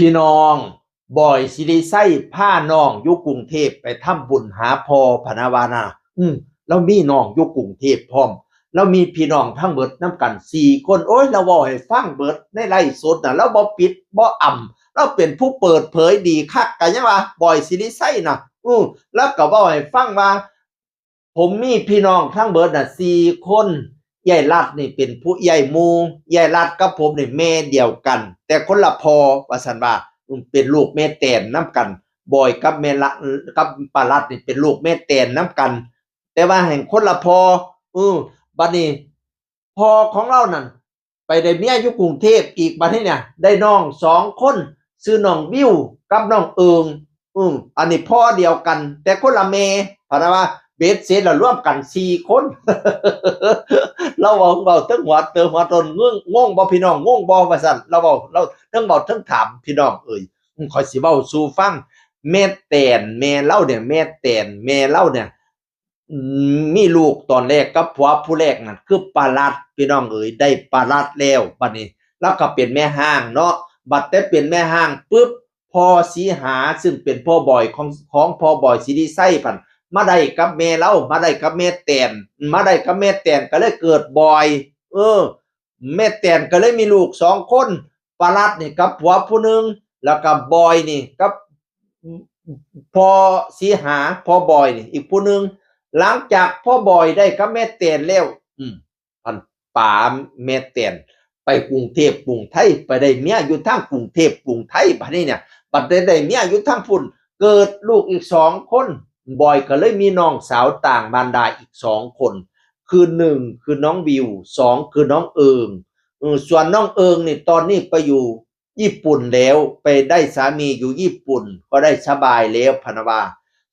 ພີ່ນ້ອງ ບອຍ ສິລິໄຊ ພານ້ອງຢູ່ກຸງເທບໄປທຳບຸນຫາພໍ່ພະນະວ່ານະ. ອືມ ລາວມີນ້ອງຢູ່ກຸງເທບພ້ອມ ລາວມີພີ່ນ້ອງທັງເບິດນຳກັນສີ່ຄົນ. ໂອ້ຍ ລາວເວົ້າໃຫ້ຟັງເບິດໃນໄລຟ໌ສົດນະ ລາວບໍ່ປິດບໍ່ອຳ ລາວເປັນຜູ້ເປີດເຜີຍດີຄັກ ກະຍັງວ່າບອຍ ສິລິໄຊນະ. ອືມ ລາວກະເວົ້າໃຫ້ຟັງວ່າ ຜົມມີພີ່ນ້ອງທັງເບິດນະສີ່ຄົນ. ເອື້ອຍລັດນີ້ເປັນຜູ້ເອື້ອຍໝູ່, ເອື້ອຍລັດກັບຜົມນີ້ແມ່ດຽວກັນ ແຕ່ຄົນລະພໍ່ ວ່າຊັ້ນວ່າ. ເປັນລູກແມ່ແຕນນຳກັນ. ບອຍກັບແມ່ລະ ກັບປ້າລັດນີ້ເປັນລູກແມ່ແຕນນຳກັນ ແຕ່ວ່າແຮ່ງຄົນລະພໍ່. ເອີ ບັດນີ້ ພໍ່ຂອງລາວນັ້ນ ໄປໄດ້ເມຍຢູ່ກຸງເທບອີກ. ບັດນີ້ນະ ໄດ້ນ້ອງສອງຄົນ ຊື່ນ້ອງວິວກັບນ້ອງເອີງ. ອືມ ອັນນີ້ພໍ່ດຽວກັນ ແຕ່ຄົນລະແມ່ ພະນະວ່າ ເບັດເສັດລະລວມກັນສີ່ຄົນ. ລາວເວົ້າ ເວົ້າເຖິງຫົວເຕີມຫົວຕົ້ນ ງງ ງົງບໍ່ພີ່ນ້ອງ ງົງບໍ່ ວ່າຊັ້ນ. ລາວເວົ້າ ລາວເຖິງເວົ້າເຖິງຖາມພີ່ນ້ອງເອີຍ. ອືມ ຂ້ອຍຊິເວົ້າສູ່ຟັງ ແມ່ແຕນແມ່ລາວເນຍ ແມ່ແຕນແມ່ລາວເນຍ ອືມ ມີລູກຕອນແລກກັບຜົວຜູ້ແລກນັ້ນ ຄືປ້າລັດ ພີ່ນ້ອງເອີຍ ໄດ້ປ້າລັດແລ້ວ. ບັດນີ້ລາວກໍເປັນແມ່ຮ້າງເນາະ. ບັດແຕ່ເປັນແມ່ຮ້າງປຶບ ພໍ່ສີຫາ ຊຶ່ງເປັນພໍ່ບອຍຂອງ ຂອງພໍ່ບອຍ ສິລິໄຊ ພັນມາໄດ້ກັບແມ່ລາວ ມາໄດ້ກັບແມ່ແຕນ ມາໄດ້ກັບແມ່ແຕນ ກໍເລີຍເກີດບອຍ. ເອີ ແມ່ແຕນກໍເລີຍມີລູກສອງຄົນ ປ້າລັດນີ້ກັບຜົວຜູ້ໜຶ່ງ ແລ້ວກໍບອຍນີ້ກັບ ພໍ່ສີຫາ ພໍ່ບອຍນີ້ອີກຜູ້ໜຶ່ງ. ຫຼັງຈາກພໍ່ບອຍໄດ້ກັບແມ່ແຕນແລ້ວ ອືມ ພັນປາແມ່ແຕນໄປກຸງເທບກຸງໄທ ໄປໄດ້ເມຍຢູ່ທາງກຸງເທບກຸງໄທ. ບັດນີ້ເນຍ ບັດໄດ້ ໄດ້ເມຍຢູ່ທາງພຸ້ນ ເກີດລູກອີກສອງຄົນ ບອຍກໍເລີຍມີນ້ອງສາວຕ່າງມານດາອີກສອງຄົນ ຄືໜຶ່ງ ຄືນ້ອງວິວ ສອງ ຄືນ້ອງເອີງ. ເອີ ສ່ວນນ້ອງເອີງນີ້ ຕອນນີ້ໄປຢູ່ ຍີ່ປຸ່ນແລ້ວ ໄປໄດ້ສາມີຢູ່ຍີ່ປຸ່ນ ກໍໄດ້ສະບາຍແລ້ວ ພະນະວ່າ.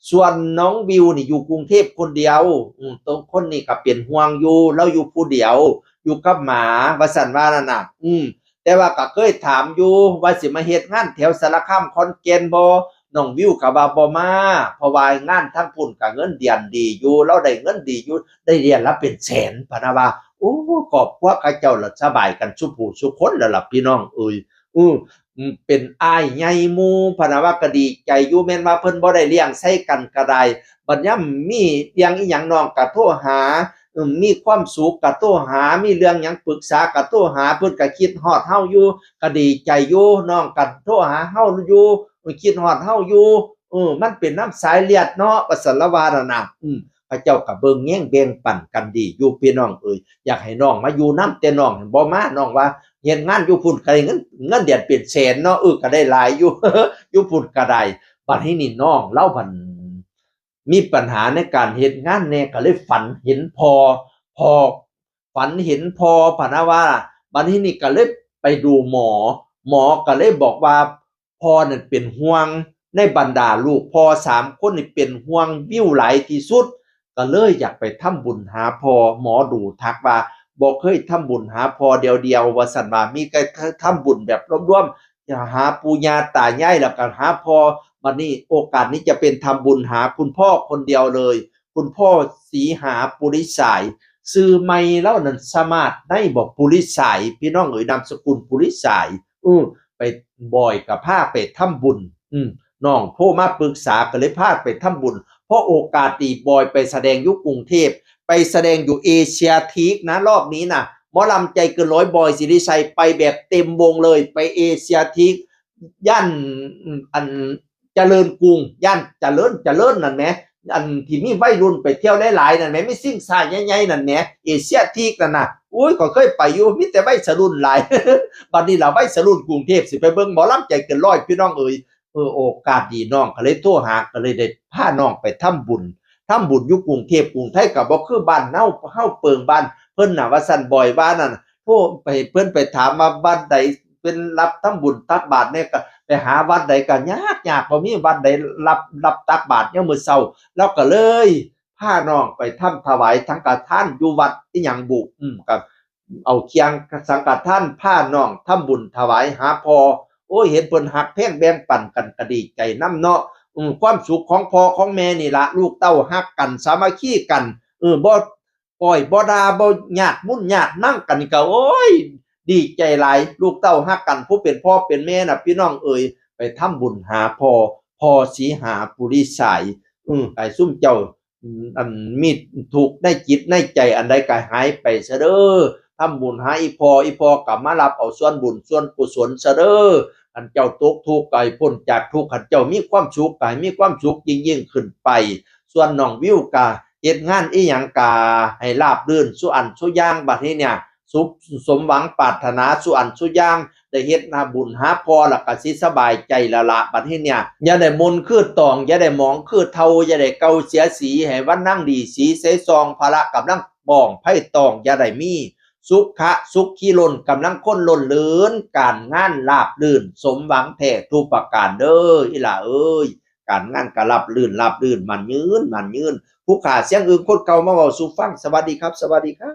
ສ່ວນນ້ອງວິວນີ້ຢູ່ກຸງເທບຄົນດຽວ. ອືມ ໂຕຄົນນີ້ກໍເປັນຫ່ວງຢູ່ ລາວຢູ່ຜູ້ດຽວ ຢູ່ກັບໝາ ວ່າຊັ້ນວ່ານັ້ນນະ. ອືມ ແຕ່ວ່າກໍເຄີຍຖາມຢູ່ວ່າຊິມາເຮັດງານແຖວສາລະຄາມ ຂອນແກ່ນບໍ່ ນ້ອງວິວກໍວ່າບໍ່ມາ ເພາະວ່າງານທາງພຸ້ນກໍເງິນເດືອນດີຢູ່ ລາວໄດ້ເງິນດີຢູ່ ໄດ້ເດືອນລະເປັນແສນ ພະນະວ່າ. ໂອ້ ຄອບຄົວເຂົາເຈົ້າລະສະບາຍກັນສູ່ຜູ້ສູ່ຄົນແລ້ວລະ ພີ່ນ້ອງເອີຍ. ອື ອືມ ເປັນອ້າຍໃຫຍ່ໝູ່ ພະນະວ່າກໍດີໃຈຢູ່ ແມ່ນວ່າເພິ່ນບໍ່ໄດ້ລ້ຽງໃສ່ກັນກໍໄດ້. ບັດຍາມມີເລື່ອງອີ່ຫຍັງ ນ້ອງກໍໂທຫາ ອືມ ມີຄວາມສຸກກໍໂທຫາ ມີເລື່ອງຫຍັງປຶກສາກໍໂທຫາ ເພິ່ນກໍຄິດຮອດເຮົາຢູ່ ກໍດີໃຈຢູ່ ນ້ອງກໍໂທຫາເຮົາຢູ່ ຄິດຮອດເຮົາຢູ່. ເອີ ມັນເປັນນຳສາຍເລືອດເນາະ ວ່າຊັ້ນລະວ່ານັ້ນນະ. ອືມ ເຂົາເຈົ້າກໍເບິ່ງແຍງແບ່ງປັນກັນດີຢູ່ ພີ່ນ້ອງເອີຍ. ຢາກໃຫ້ນ້ອງມາຢູ່ນຳ ແຕ່ນ້ອງຫັ້ນບໍ່ມາ ນ້ອງວ່າເຮັດງານຢູ່ພຸ້ນກໍໄດ້ເງິນ ເງິນເດືອນເປັນແສນເນາະ ເອີ ກໍໄດ້ຫຼາຍຢູ່ ຢູ່ພຸ້ນກໍໄດ້. ບັດນີ້ນ້ອງລາວພັນມີບັນຫາໃນການເຮັດງານແດ່ ກໍເລີຍຝັນເຫັນພໍ່ ພໍ່ ຝັນເຫັນພໍ່ ພະນະວ່າ. ບັດນີ້ກໍເລີຍໄປດູໝໍ ໝໍກໍເລີຍບອກວ່າ ພໍ່ນັ້ນເປັນຫ່ວງ ໃນບັນດາລູກພໍ່ສາມຄົນນີ້ເປັນຫ່ວງວິວຫຼາຍທີ່ສຸດ ກໍເລີຍຢາກໄປທຳບຸນຫາພໍ່. ໝໍດູທັກວ່າບໍ່ເຄີຍທຳບຸນຫາພໍ່ດຽວໆ ວ່າຊັ້ນວ່າ ມີແຕ່ທຳບຸນແບບລວມໆ ຫາປູ່ຍ່າຕາຍາຍ ແລ້ວກໍຫາພໍ່. ບັດນີ້ໂອກາດນີ້ຈະເປັນທຳບຸນຫາຄຸນພໍ່ຄົນດຽວເລີຍ ຄຸນພໍ່ສີຫາ ປຸລິສາຍ. ຊື່ໃໝ່ລາວນັ້ນ ສະມາດໄນບໍ ປຸລິສາຍ ພີ່ນ້ອງເອີຍ ນາມສະກຸນປຸລິສາຍ. ອື ໄປ ບອຍກໍພາໄປທຳບຸນ ອືມ ນ້ອງໂທມາປຶກສາ ກໍເລີຍພາໄປທຳບຸນ. ພໍໂອກາດດີ ບອຍໄປສະແດງຢູ່ກຸງເທບ ໄປສະແດງຢູ່ເອເຊຍທີກນະ ຮອບນີ້ນະ ໝໍລຳໃຈເກີນຮ້ອຍ ບອຍ ສິລິໄຊ ໄປແບບເຕັມວົງເລີຍ ໄປເອເຊຍທີກ ຢ້ານ ອັນ ຈະເລີນກຸງ ຢ້ານຈະເລີນ ຈະເລີນນັ້ນແໝ ອັນທີ່ມີໄວລຸ້ນໄປທ່ຽວຫຼາຍໆນັ້ນແໝ ມີຊິງຊ້າໃຫຍ່ໆນັ້ນແໝ ເອເຊຍທີກນັ້ນນະ. ໂອ້ຍ ຂ້ອຍເຄີຍໄປຢູ່ ມີແຕ່ໄວສະລຸ້ນຫຼາຍ ບັດນີ້ລະໄວສະລຸ້ນກຸງເທບ ຊິໄປເບິ່ງໝໍລຳໃຈເກີນຮ້ອຍ ພີ່ນ້ອງເອີຍ. ເອີ ໂອກາດດີ ນ້ອງກໍເລີຍໂທຫາ ກໍເລີຍໄດ້ພານ້ອງໄປທຳບຸນ ທຳບຸນຢູ່ກຸງເທບກຸງໄທ ກໍບໍ່ຄືບ້ານເຮົາ ເຮົາເປິງບ້ານເພິ່ນນະ ວ່າຊັ້ນ ບອຍວ່ານັ້ນ. ໂທໄປ ເພິ່ນໄປຖາມວ່າວັດໃດເປັນຮັບທຳບຸນຕັກບາດແດ່ ກໍໄປຫາວັດໃດກໍຍາກໆ ບໍ່ມີວັດໃດຮັບ ຮັບຕັກບາດຍາມມື້ເຊົ້າ. ລາວກໍເລີຍພານ້ອງໄປທຳຖວາຍສັງຄະທານຢູ່ວັດອີ່ຫຍັງບຸ ອືມ ກໍ ເອົາຄຽງສັງຄະທານພານ້ອງທຳບຸນຖວາຍຫາພໍ່. ໂອ້ຍ ເຫັນເພິ່ນຮັກແພງແບ່ງປັນກັນກະດີໃຈນຳເນາະ. ອືມ ຄວາມສຸກຂອງພໍ່ຂອງແມ່ນີ້ລະ ລູກເຕົ້າຮັກກັນ ສາມັກຄີກັນ. ເອີ ບໍ່ປ້ອຍ ບໍ່ດ່າ ບໍ່ຍາດມຸນຍາດນັງກັນນີ້ກະ ໂອ້ຍ ດີໃຈຫຼາຍ ລູກເຕົ້າຮັກກັນ ຜູ້ເປັນພໍ່ເປັນແມ່ນະ ພີ່ນ້ອງເອີຍ ໄປທຳບຸນຫາພໍ່ ພໍ່ສີຫາປຸລິສາຍ ອື ໃຫ້ຊຸມເຈົ້າ ອັນມີທຸກໃນຈິດໃນໃຈອັນໃດກໍຫາຍໄປຊະເດີ້ ທຳບຸນຫາອີ່ພໍ່ ອີ່ພໍ່ກໍມາຮັບເອົາສ່ວນບຸນສ່ວນກຸສົນຊະເດີ້ ຄັນເຈົ້າຕົກທຸກກໍໃຫ້ພົ້ນຈາກທຸກ ຄັນເຈົ້າມີຄວາມສຸກກໍໃຫ້ມີຄວາມສຸກຍິ່ງໆຂຶ້ນໄປ ສ່ວນນ້ອງວິວກໍເຮັດງານອີ່ຫຍັງກໍໃຫ້ລາບລື່ນສູ່ອັນສູ່ຢ່າງ ບັດນີ້ເນຍ ສຸກ ສົມຫວັງປາດຖະໜາສູ່ອັນສູ່ຢ່າງ ໄດ້ເຮັດຫາບຸນຫາພໍ່ແລ້ວກໍຊິສະບາຍໃຈແລ້ວລະ ບັດນີ້ເນຍ ຢ່າໄດ້ມົນຄືຕອງ ຢ່າໄດ້ໝອງຄືເທົາ ຢ່າໄດ້ເກົ່າເສຍສີ ໃຫ້ວັນນາງດີສີໃສສ່ອງ ພະລະກຳລັງປ້ອງໄພຕອງ ຢ່າໄດ້ມີ ສຸຂະສຸຂີລົ້ນ ກຳລັງຄົນລົ້ນເລີນ ການງານລາບລື່ນ ສົມຫວັງແທ້ທຸກປະການເດີ້ ອີ່ຫຼ້າເອີຍ ການງານກໍລາບລື່ນ ລາບລື່ນ ໝັ້ນຍືນ ໝັ້ນຍືນ ຜູ້ຂ້າສຽງອຶ່ງຄົນເກົ່າມາເວົ້າສູ່ຟັງ ສະຫວັດດີຄັບ ສະຫວັດດີຄັບ.